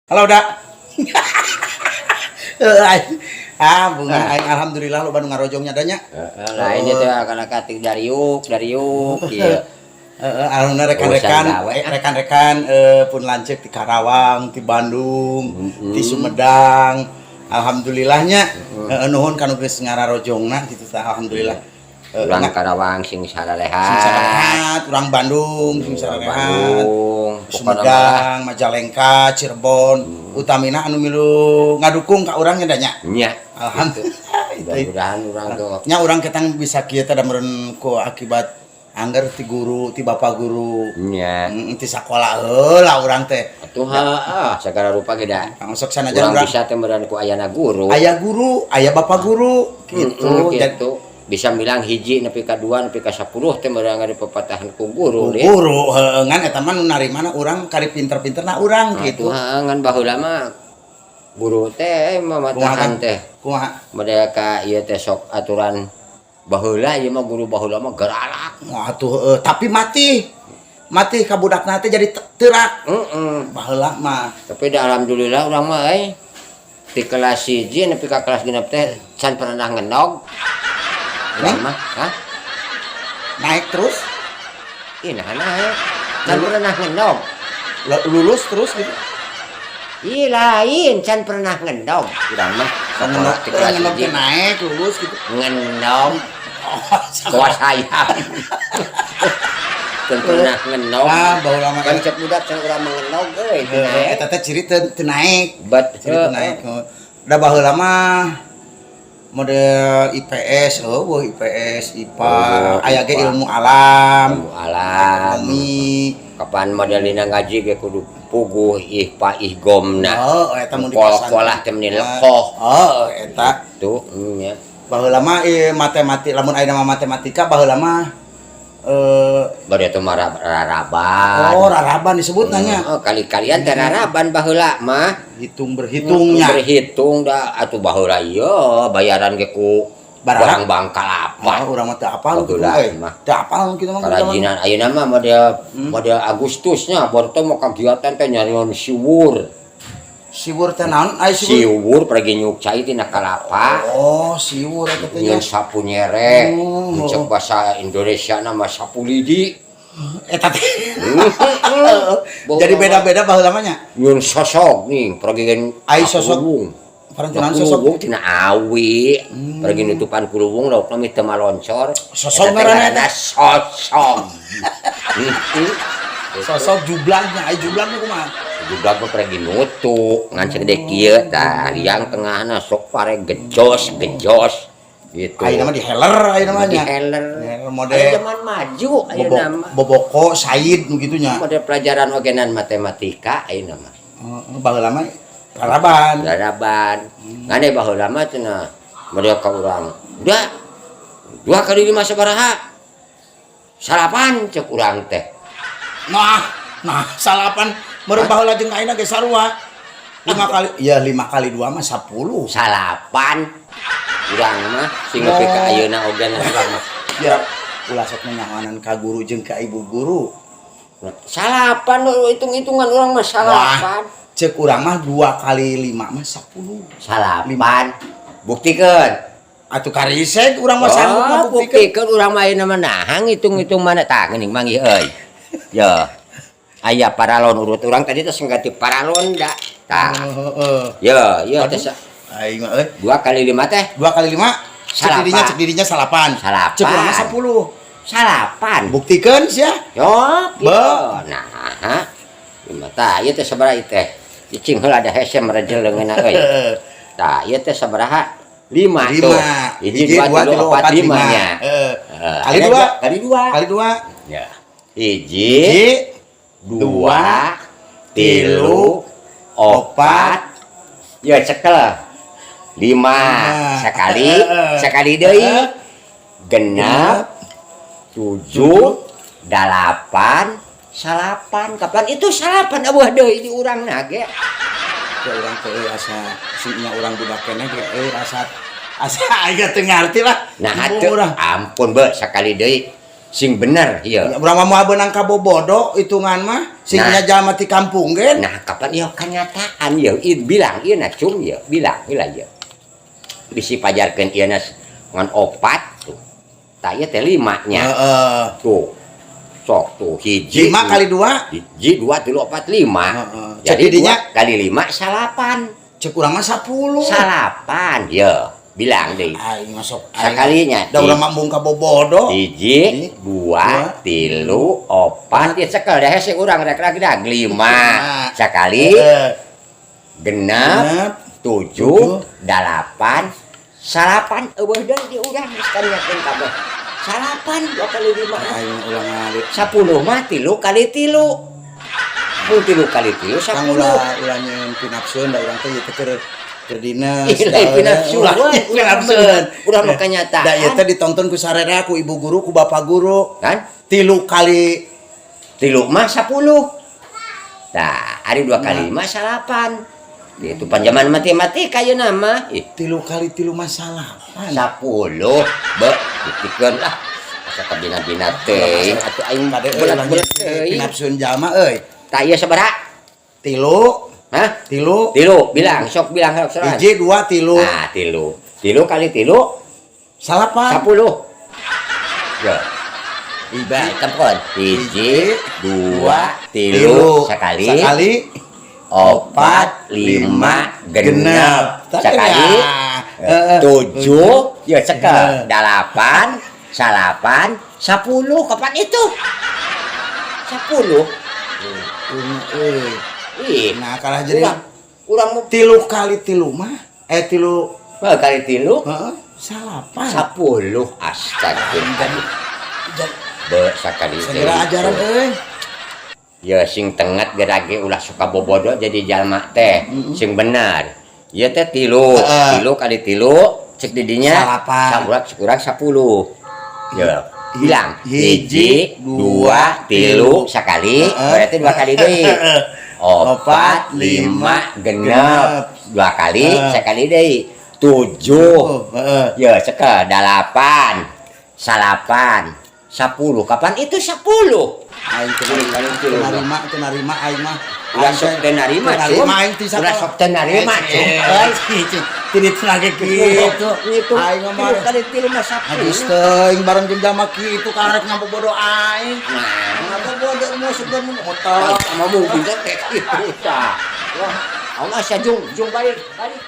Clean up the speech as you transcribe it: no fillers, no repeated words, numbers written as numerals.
Halo, da. Ah, bunga aing, alhamdulillah loba nu ngarojongnya da nya. Heeh, lain itu kana katik dariuk dariuk ieu. Heeh, alhamdulillah rekan-rekan Urusan gawe. Rekan-rekan pun lanceuk di Karawang, di Bandung, di Sumedang. Alhamdulillahnya. Heeh, nuhun kanu geus ngararojongna gitu tah, alhamdulillah. Urang Karawang sing sararehat. Sing sarehat, urang Bandung sing Urang sarehat. Bandung, pokona mah. Sumedang, Majalengka, Cirebon, utamina anu milu ngadukung ka urang nya da nya. Nya. Alhamdulillah. Itu. Mudah-mudahan urang tuh Nya urang ketang bisa kieu teh da meureun ku akibat angger ti guru, ti bapak guru. Nya. Ti sakola heula urang teh. Atuh heeh, sagala rupa ge da. Sok sanajan Urang urang bisa teh meureun ku ayana guru. Aya guru, aya bapak guru gitu. Jadi Gitu. Bisa bilang hiji nepi ka 2 nepi ka 10 teh meureun ngari pepatahan ku guru deh. Guru heueuh, ngan eta mah nu narimana urang kari pinter-pinterna urang gitu. Atuh heeh, ngan baheula mah guru teh mamatahan teh. Kumaha? Model ka ieu teh sok aturan baheula ieu mah, guru baheula mah geralak. Wah atuh heueuh, tapi mati. Mati ka budakna teh jadi teurak. Heeh. Baheula mah. Tapi da alhamdulillah urang mah euy di kelas 1 nepi ka kelas 6 teh can pernah ngendog. Urang mah, hah? Naik terus, Ih, nah naik. Can pernah ngendog. Lulus terus gitu. Ih, lain, can pernah ngendog. Urang mah sekolah Ngendog, di kelas ngendog 1. Teh naik lulus gitu. Ngendog Oh, kawas hayam. Can pernah ngendog. Ah, baheula mah. Kan cek budak can urang mah ngendog euy teu Heeh, naik. Eta teh ciri teu teu naik. Bet Ciri teu naik. Da baheula mah model IPS, oh IPS, IPA, Oh, aya ge IPA. Ilmu alam, Ilmu alam. Ekonomi. Kapan modelina ngaji ge kudu puguh ihpa ihgomna. Oh, eta mun di Kol-kolah teh meni lekoh. Oh, eta. Tuh nya. Baheula mah matematik, lamun aya nama matematika baheula mah Bari teh mah raraban. Oh, raraban disebut nanya. Oh, kali-kalian teh raraban baheula mah. Hitung berhitungnya. Berhitung da atuh baheula ieu bayaran ge ku Barang? barang bangkal apa. Ah, urang mah teu apal kitu Baheula euy. Mah. Teu apal kitu mah. Kerajinan ayeuna mah model model Agustusnya baru teh mau kegiatan teh nyarion siwur. Siwur teh naon? Ai siwur. Siwur pergi nyuk cai tina kalapa. Oh, siwur eta teh nya. Nyeun sapu nyere. Oh. Cek bahasa Indonesia nama sapu lidi. Eta teh. Jadi beda-beda baheula mah nya. Nyun sosok nih pergi gen. Ai sosok. Parantinan sosok. Sosok tina awi. Pergi nutupan kuluwung laukna mah teu maloncor. Sosok Eta teh ngaranna eta? Ngaranna sosok. Sosok jublagnya, ai jublagnya kumaha? Jublag mah pergi nutuk ngan segede kieu tah, liang tengahna sok pare gejos gejos gitu. Ayeuna mah di heler ayeuna mah Di nya. Heler. Heler model Aya zaman maju ayeuna mah. Boboko Said nu kitu nya. Model pelajaran ogenan matematika ayeuna mah. Heeh, baheula mah raraban. Raraban. Ngane baheula mah cenah model ka urang. Udah. 2 kali 5 sabaraha? 9 cek urang teh. Nah, nah 9 meureun baheula jeung ayeuna ge sarua. 5 kali ya 5 kali 2 mah 10. 9. Urang mah sing nepi ka Oh. ayeuna ogenan urang mah. Ya, ulah sok nyahoanan ka guru jeung ka ibu guru. 9 hitung-hitungan urang mah 9. Cek urang mah 2 kali 5 mah 10. 9. Buktikeun. Atuh karisek urang mah sanggup Oh, ngabuktikeun. buktikeun urang mah ayeuna mah nah ngitung-ngitung mana tah geuning manggih euy. Ya. Aya paralon urut urang tadi teh ganti paralon da. Tah. Heeh. Ya, ya teh. Aing mah euy. 2 kali 5 teh 2 kali 5 cek 9. Dirinya, cek dirinya 9. 9. Cek urang mah 10. 9. Buktikeun sia. Yo, Be. Nah, 5 tah ieu teh sabaraha ieu teh? Cicing heula da hese merejel leungeunna euy. Tah, ieu teh sabaraha? 5 tuh. 5. 1, 2, 3, 4, 5 nya. Heeh. Heeh, Kali ada 2. Kali 2. Kali 2. Ya. 1, 1, 2, 3, 4, ya cekel 5. 5. Sekali, sekali deui 6, 7, 8, 9. Kapan itu 9 eueuh deui di urang ge. Teh urang teh euy asa sing nya urang budak keneh ge euy asa asa aing teu ngarti lah. Nah Ibu teu urang. Ampun be, sekali deui. Sing bener ieu. Ya, urang mah moal beunang kabobodo hitungan mah sing Nah. nya jalma ti kampung ge. Nah, kapan ieu kenyataan ieu? Ieu bilang ieu na cum ieu, bilang heula ieu. Bisi pajarkeun ieu na ngan opat tuh. Tah ieu teh lima nya. Heeh. Tuh. Sok tuh hiji. 5 kali 2. Hiji, dua, tilu, opat, lima. Heeh. Jadi Cek didinya. dua kali lima salapan. Cek urang mah 10. Salapan, ye. Bilang deh. Aing masuk. Sakalinya. Da urang mah embung kabobodo. Hiji, dua, tilu, opat. Ya cekel dah hese urang rek lagi dah lima. Lima. Sakali Heeh. genep, Genep, tujuh, dalapan, salapan. Eueuh deui di urang geus kanyakeun kabeh. Salapan dua kali lima. Aing ulang ngalit. 10 mah tilu kali tilu. Mun tilu kali tilu Kang 10. ulah ulah nyeun pinapseun da urang teh ieu teh keur dinas. Ih, lain pinapseun. Ulah Ulah pinapseun. Ulah mah kenyataan. Da ieu teh ditonton ku sararea, ku ibu guru, ku bapak guru. Kan? Tilu kali Tilu mah 10. Tah, ari dua kali lima salapan. Itu panjaman matematika ieu nama. Ih, tilu kali tilu mah salapan. 10. Be, buktikan lah. Asa kabina-bina teuing atuh aing Kade euy ulah bulat-bulat nyeun teuing. pinapseun jalma euy. Tah ieu sabaraha? Tilu, Hah? tilu, Tilu, bilang, sok bilang sok sorangan. Hiji, dua, tilu. Nah, tilu. Tilu kali tilu Salapan. 10. Ya. Iba, tempon. Hiji, dua, tilu, sekali, Sekali. opat, lima, genep. Genep. Sekali, Ya. tujuh, ya cekel. Dalapan, salapan, 10. Kapan itu? 10. Euy. Ih, Nah, kalah jadi urang, urang mau tilu kali tilu mah tilu kali tilu heeh, salapan. 10. Astagfirullah. Be sakali Segera ajaran euy. Ya sing tenget gerage ulah suka bobodo jadi jalma teh sing benar. Ieu teh tilu, tilu kali tilu cek didinya Salapan. Saburak kurang 10. Ya, bilang Hiji, hiji, dua, tilu sekali, berarti dua kali deui. Opat, lima, genep. Dua kali, sekali deui. Tujuh. Heeh. Ya, cekel dalapan, salapan, 10. Kapan itu 10? Aing teu Kali tilu. narima, teu narima aing mah. Ulah sok teu narima, Teu narima Cum. aing ti Ulah sok teu narima, Cum. Euy, tidak lagi kitu. Itu Aing mah tilu kali tilu mah 10. Habis teuing bareng jeung jalma kitu karek ngabobodo aing. Nah, Ngabobodo mau sebenarnya motor. sama mungkin teh kitu tah. Wah, awas ya jung, jung balik, balik.